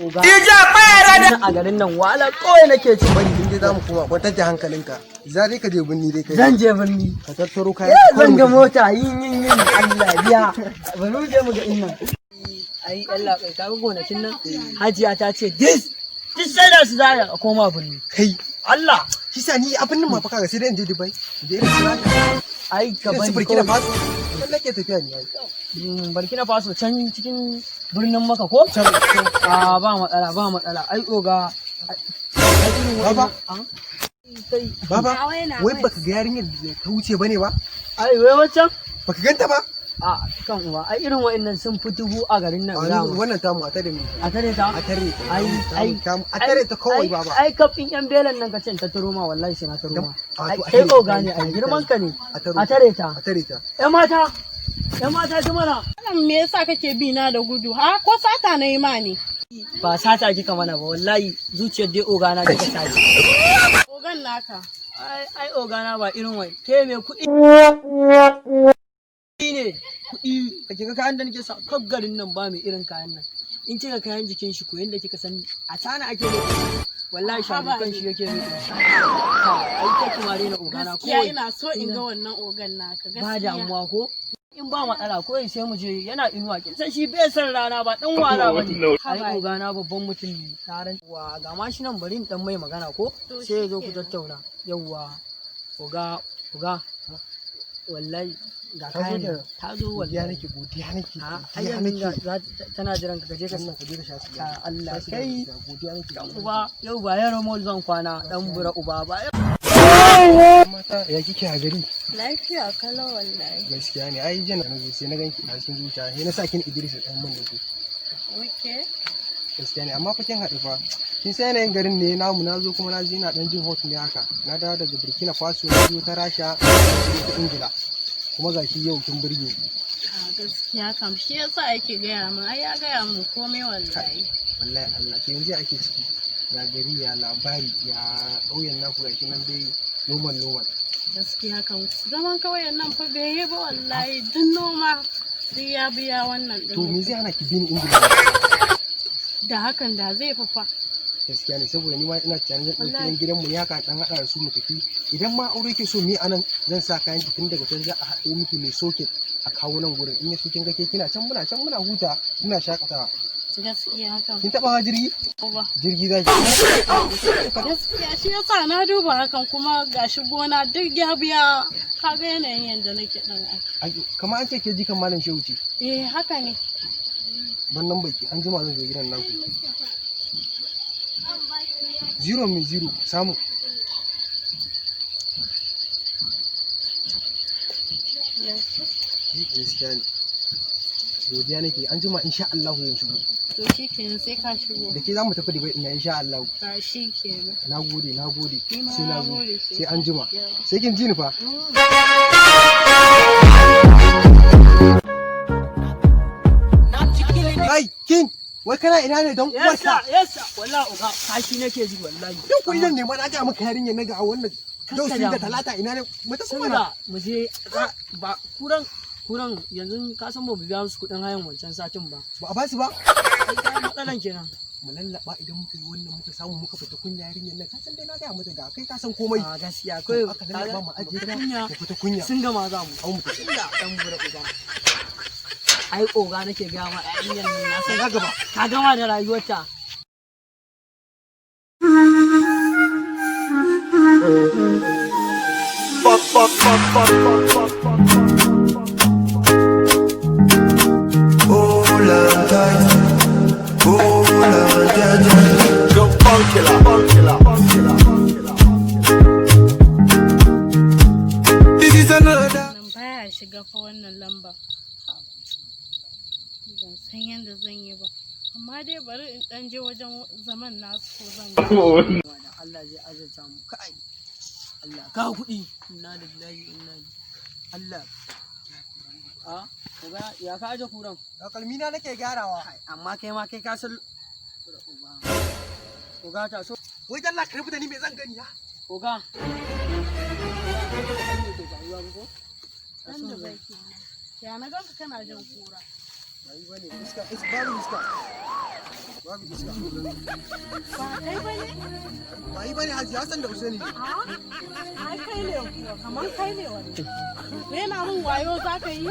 Oga. A garin nan wahala kawai nake ci. Bari in dai za mu koma, kwantar da hankalinka. Za dai ka je birni dai kai. Zan je birni. Ka tattaro kayan. Zan ga mota yin yin yin, Allah biya. Bari mu je mu ga innan. Ai Allah, kai ka ga gonakin nan. Hajiya ta ce this sai da su za a koma birni. Kai. Allah. Shi sa ni abin nan ma fa kaga sai dai in je Dubai. In je irin su Rasha, Ai ka irin bari su Burkina kawai. Faso. Kan nake tafiya ni ai. Burkina Faso can cikin birnin Maka ko? Can can. A ba matsala, ba matsala. Ai oga. Ai irin Baba. waɗannan- Ah? Kai. Baba, wai baka ga yarinyar da ta wuce bane ba? Ai wai wancan? Baka ganta ba? A kan uwa, ai irin wa'annan sun fi dubu a garin nan A dama. wannan tamu a tare mu. A tare ta? A tare ta. Ai ai A tare ta kawai baba. Ai kafin yan belan nan ka ce ta taro ma, wallahi sai na taro ma. A Ai to a kai tare ta, oga ne, ai girman ka ne. A tare A tare ta. A tare ta. Yan mata. Yan mata ji mana. Malam, me yasa kake bi na da gudu? Ha, ko sata na yi ma ne? Ba sata kika mana ba, wallahi zuciyar dai oga na kika sace. Ogan naka. Ai ai ogana ba irin wai. Ke mai kuɗi ne, kuɗi kake ga kayan da nake sa kaf garin nan ba mai irin kayan nan. In kika kayan jikin shi ko yanda kika san a tana ake ne. Wallahi sharukan shi yake mai. Ha, ai kake ma rena ogana Gaskiya kawai. ina so in ga wannan ogan naka. Ba Gaskiya. damuwa ko in ba matsala ko sai mu je, yana inuwa, kin san shi bai san rana ba, dan wahala ba ne. Ai ogana babban mutum ne taran wa, ga ma shi nan, bari in dan mai magana ko To sai ya zo ku shikenan. tattauna. Yawwa oga, oga, wallahi ga Ta zo kayan nan. kenan. Ta zo Godiya wallahi. nake, godiya nake. A ai Godiya yanzu nake. tana jiran ka je ka Wannan ka je ka sha sigari. Ka Allah Sha sigari, kai. godiya nake. Dan uba, yau ba yaro mall zan kwana, dan bura uba ba. Mata, ya kike a gari? Lafiya kalau wallahi. Gaskiya ne, ai jiya na zo sai na ganki a cikin zuciya, sai na sa kin Idris dan man da ke. Okay. Gaskiya ne, amma fa kin haɗu fa. Kin san yanayin garin ne namu, na zo kuma na ji ina dan jin hot ne haka. Na dawo daga Burkina Faso, na zo ta Rasha, na zo ta Ingila. Kuma gashi yau kin burge ni. A gaskiya kam shi yasa yake gaya min. Ai ya gaya min komai wallahi. Wallahi Allah, to yanzu ya ake ciki. Ya gari, ya labari, ya ƙauyen naku, gashi nan dai normal normal. Gaskiya kam zaman kauyen nan fa bai yi ba wallahi, duk noma duk ya biya wannan din. To me zai hana ki bi ni Ingila? Da hakan da zai fafa. Gaskiya ne, saboda ni ma ina tunanin zan ɗauki Wallahi. yan gidanmu ne haka dan haɗa da su mu tafi. Idan ma aure ke so mu yi anan, zan sa kayan ki tun daga can, za a haɗo miki mai socket a kawo nan gurin. In ya so kin ga ke kina can, muna can muna huta, muna shakatawa. Gaskiya kam. Kin taɓa hawa jirgi? Ba. Jirgi za ki. Gaskiya shi yasa na duba hakan, kuma gashi gona duk ya biya, kaga yanayin yanda nake din ai. Ai, kamar an ce ke jikan Malam Shehu ce. Eh, haka ne. Ban nan baki, an jima zan zo gidan naku. Zero mai zero samu. Gaskiya ne. Godiya nake, an jima insha Allah zan shigo. To shi kenan, sai ka shigo. Da ke za mu tafi Dubai ina insha Allah. Ta shi kenan. Na gode, na gode. Ni ma Sai na na zo. gode sosai. Sai an jima. Yawa. Sai kin ji ni fa. Kai, kin, wai kana ina ne don Yes sir, uwarka? yes sir. Wallahi oga, kashi nake ji wallahi. Yau kuɗi zan nema, na ga maka yarinya na ga a wannan. Yau Kakka sun da damu. Talata ina ne? Mu tafi mana. Saboda mu je ba kuran kuran yanzu, ka san ba mu biya musu kuɗin hayan wancan satin ba. Ba a basu ba. Ai ka matsalan kenan. Mu lallaba, idan muka yi wannan muka samu muka fita kunya yarinyar nan. Ka san dai na gaya mata ga kai ka san komai. A gaskiya kai Aka lallaba mu ajiye ta kunya mu fita kunya. Sun gama za mu. Au mu tafi. Inda dan bura uba. Ai oga nake gaya ma, yarinyar nan na san Na gaba. ka gama da rayuwarta. Hold on tight. Hold on tight. Go funk killer, funk killer, funk killer, funk killer. This is another. Nan baya shiga fa wannan lamba. Ban san yadda zan yi ba. Amma dai bari in dan je wajen zaman nasu ko zan ga. Da Allah zai azurta mu kai. Allah ka kuɗi. Inna lillahi wa inna ilaihi. Allah. A oga, ya ka aje kuran? Takalmi na nake gyarawa. Kai, amma kai ma kai ka san oga ta so. Wai dalla ka rabu da ni, me zan gani ya? Oga. Dan da bai kenan. Ya na ganka kana jin kura. Bai bane iska, iska babu iska. Babu iska a wurin nan. Ba kai ba ne? Ba yi bane Hajiya, Hassan da Usaini. Ai kai ne kuwa, kamar kai ne wani. Rena mun wayo za ka yi?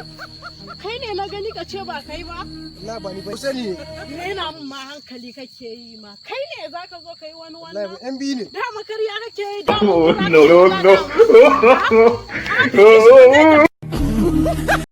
Kai ne na gani ka ce ba kai ba? Wallahi ba ni ba. Usaini ne. Rena mun ma hankali kake yi ma. Kai ne za ka zo ka yi wani Wallahi wannan? ba yan biyu ne. Dama karya kake yi, dama Oh, kura no, kake no, yi, no. dama.